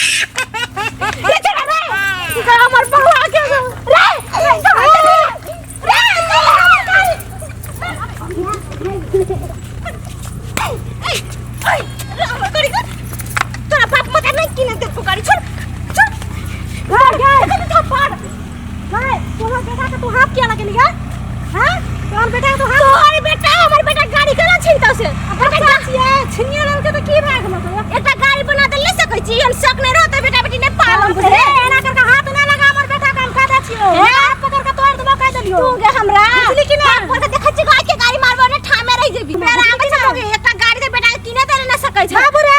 रे चला रे हमर बउआ के रे रे रे तोरा बाप मत नहीं किने दे गाड़ी छोड़ छोड़ गए गए थप्पड़ गए तोहर बेटा के तू हाथ किया लगेली गे हां तोहर बेटा के तू हाथ तोहर बेटा हमर बेटा गाड़ी केना छीनतौ से बच्चा छियै छिनिया लेलकै तऽ की भए गेलो तोरा एकटा गाड़ी बना दे ले सकै छी हम शक नहीं रहतै बेटा बेटी नहीं पालम बुझले एना करके हाथ ना लगा हमर बेटा के हम कह दै छियौ हे? हाथ पकड़ के तोड़ देबो कह देलियौ तू गे हमरा बुझली कि ना? हाथ पर के देखै छी गाय के गाड़ी मारबो ने ठामे रहि जेबी मेरा आबै छै मौगी, एकटा गाड़ी दे बेटा के किने दे ना सकै छै बाबू रे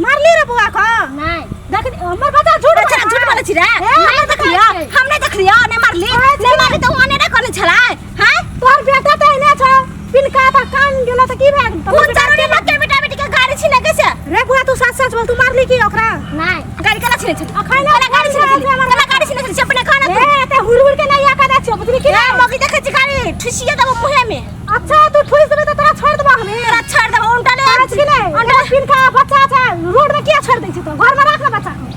मारली रे बुआ के नहीं देख हमर बच्चा झूठ अच्छा झूठ बोलै छी रे हे, नहीं देखलियो हम नहीं देखलियो नहीं मारली नहीं मारली त ओने ने कोने छलै हां तोहर बेटा तऽ एने छौ पिनका तऽ कान गेलो तऽ की भए गेल कोन जरूरी मत के बेटा बेटी के गाड़ी छीने के से रे बुआ तू सच सच बोल तू मारली की ओकरा नहीं गाड़ी केना छीने छली अखन केना गाड़ी छीने छली केना गाड़ी छीने छली से अपने खाना तू ए ते हुर हुर के नहीं आका दै छियौ बुझली की ए ना मौगी देखै छी गाड़ी ठुसिए देबो मुहे में अच्छा तू ठुस देबे तऽ तोरा छोड़ देबो हमे तोरा छोड़ देबो उनटा ले आज की नहीं उनटा पिनका बच्चा छै रोड में किया छोड़ दै छी तो घर में राख ना बच्चा के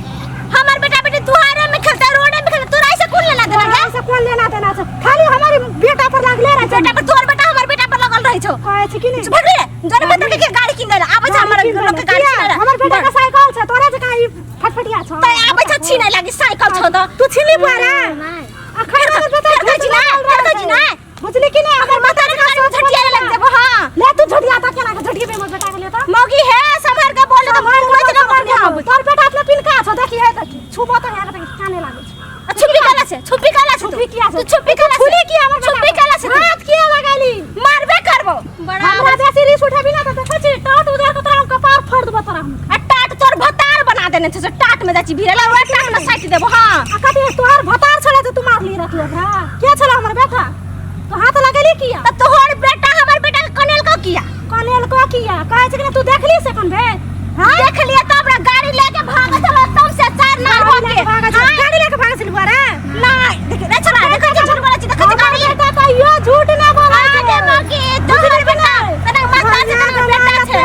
हमर बेटा बेटी दुआरे में खेलते रोडे में खेलते तोरा ऐसे कोन लेना देना तोरा से कोन लेना देना छै खाली हमारे बेटा पर लागले रहे बेटा पर तोर बेटा हमर बेटा पर लगल रहै छौ कहै छै कि नहीं भगले रे जरे मतलब के गाड़ी किन देला आबै छै हमर लोग के गाड़ी किया? छीनै ला हमर बेटा के साइकिल छै तोरा जकाँ ई फटफटिया छौ त आबै छै छीनै लागी साइकिल छौ त तू छिनी बुआ रे अखन हमर बेटा फेर कहै छी ना, फेर कहै छी ना। बुझली कि नहीं हमर माता रे गाड़ी में झटिया लग जेबो हां ले तू झटिया ता केना के झटिएबे हमर बेटा के ले त मौगी हे संभार के बोले त मार मुँह के छै ना मार मौगी के तोर बेटा अपने पिनका छौ देखी है देखी छुबो त है देखी काने लागै छौ छुपी काला छै छुपी काला छै छुपी किया तू छुपी काला छुली किया हमर बेटा छुपी काला छै तू। हाथ किया लगैली मारबे करबो बड़ा हमरा बेसी रिस उठेबी ना त देखै छी टाट उजार के तोरा हम कपार फोड़ देबो तोरा हम आ टाट तोर भतार बना देने छै से टाट में जाइ छी भिड़े ला ओए टाट में साटि देबो हां आ कथी तोहर भतार छलै जे तू मारली रह तू ओकरा के छलै हमर बेटा तो हाथ लगेली किया त तोहर बेटा हमर बेटा के कनेल को किया कनेल को किया कहै छै कि ना तू देखली से कोन बे हां देख लिया त हमरा गाड़ी लेके भागत छलो एकदम से चार नाल गाड़ी हो लेके के भागल छलै गाड़ी लेके भागल छलै बुआ रे नहीं देख रे छला देख के झूठ बोलै छी देख हमर गाड़ी बेटा कहियो झूठ ना बोलै आ छै गे मौगी तोहर बेटा तने माता छै तने बेटा छै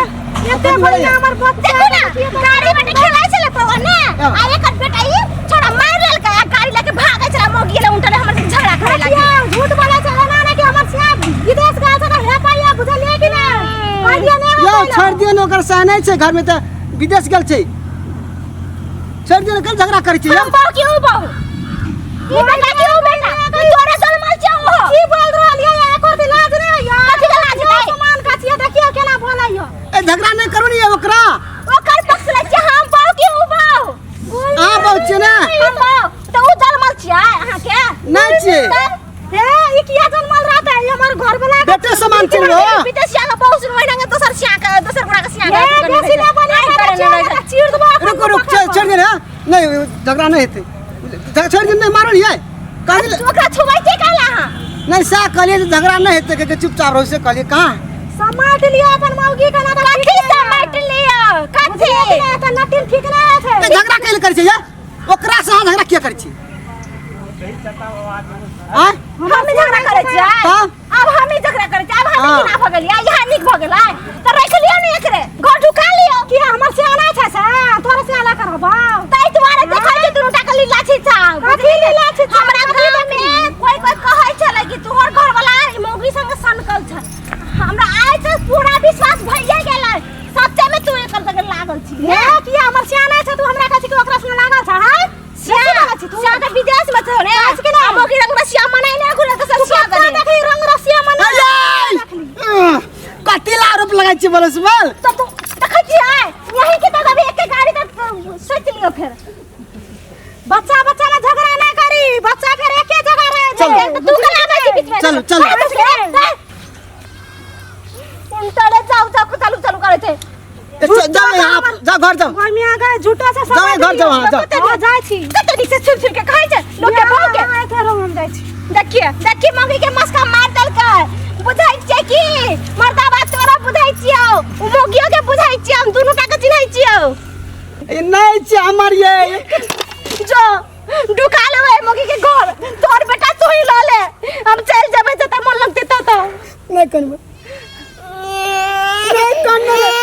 एते बढ़िया हमर बच्चा देखू ना गाड़ी में खेलाइ छलै पवन ने आ एकर बेटा ई छोड़ा मार लेलकै आ गाड़ी लेके भागै छलै मौगी ले उनटले हमर से झगड़ा करे लागी देखियौ, झूठ बोलै छै एना ना कि हमर सिया विदेश गेल छै तऽ हे पाइया बुझलियै कि नहि पाइया नहि यौ होतै छोड़ि दियौ ने ओकर सह नहि छै घरमे तऽ विदेश गेल छै छोड़ि दियौ ने कल झगड़ा करै छी यौ हम बहु की उ बहु ई बेटा की उ बेटा ई तोरे सलमाल छै ओहो की बोल रहल ये एको दिन लाज नहि होइया कथी के लाज हेतै? सामान का छियै देखियौ केना बोलैया ए झगड़ा नहि करू ने यौ ओकरा ओकर पक्ष लै छियै हम बहु की उ बहु अहाँ बहु छियै ने हम बहु तऽ उ जलमल छियै अहाँके नहि छियै हे ई किया जनमल रहतै ई हमर घर वाला बेटे समान छियै ने हो विदेशिया के बहु सुन ओहिना के दोसर सिया के दोसर गोड़ा के सिया के हे बेसी ना बोले चीर देबो एखन रुकू रुक छोड़ि छोड़ि दियौ ने नहि झगड़ा नहि हेतै छोड़ि दियौ नहि मारल यै कहलियै ओकरा छुबै छै काहे अहाँ नहि सएह कहलियै जे झगड़ा नहि हेतै कहिके चुपचाप रहू से कहलियै कहाँ समाट लिअ अपन मौगी के ना तऽ कथी समाट लिअ कथी तऽ नटिन ठीक नहि छै ए, झगड़ा कैले करै छै यै ओकरा से अहाँ झगड़ा किया करै छी आँय हम झगड़ा करै छियै तब? आब हम ही झगड़ा करै छियै आब हम हाँ। ही ना भऽ गेलियै यहाँ नीक भऽ गेलै तऽ राखि लियौ ने एकरे घर ढुका लियौ कि हमर सियाना छै से तोरा सियाना करबौ ताहि दुआरे देखै छी दुनू टा के लीला छी चाव कथी लीला छी चाव? हमरा गाँव में कोई कोई कहै छलै कि तोहर घरवाला ई मौगी संगे सनकल छै हमरा आइ तक पूरा विश्वास भइए गेलै सच्चे में तू एकर जगह लागल छी हे किया हमर सियाना छै तू हमरा कहै छी कि ओकरा संगे लागल छै हाय सिया छी तू सिया तऽ विदेश में छौ ने आज के ना? मौगी रंग रसिया मनाइ ने घुरे तऽ तू सिया कत्ता गने देखली रंग रसिया मना अय्यै! कथी ला आरोप लगाइ छी बोल से बोल तो तू देखै छियै यही के तऽ अभी एके गाड़ी तऽ सोचि लियौ फेर बच्चा बच्चा में झगड़ा नहीं करी बच्चा फिर एके जगह रहे चलो। छै। तू कला आबै छी बीच में चलू, चलू। उल्टा जाउ जाउ चालू चालू करै छै ए, जाओ यहाँ जाओ घर जाओ घर में आ गए झूठा से जाओ, घर जाओ, हाँ, जाओ। हां जाय छी कते नीक से छुप छुप के खाइ छै लोक के भाव के आए थे हम जाय छी देखिए देखिए मम्मी के मस्का मार देलकै बुझै छियै की मर्दाबा तोरा बुझै छियौ उ मौगियो के बुझै छियौ हम दुनू टा के चिन्है छियौ ए, नहीं छै हमर ये जो ढुका लेबै मौगी के घर तोर बेटा तू ही लऽ ले हम चलि जेबै जतऽ मन लगतै ततऽ नहीं करबै कान रे।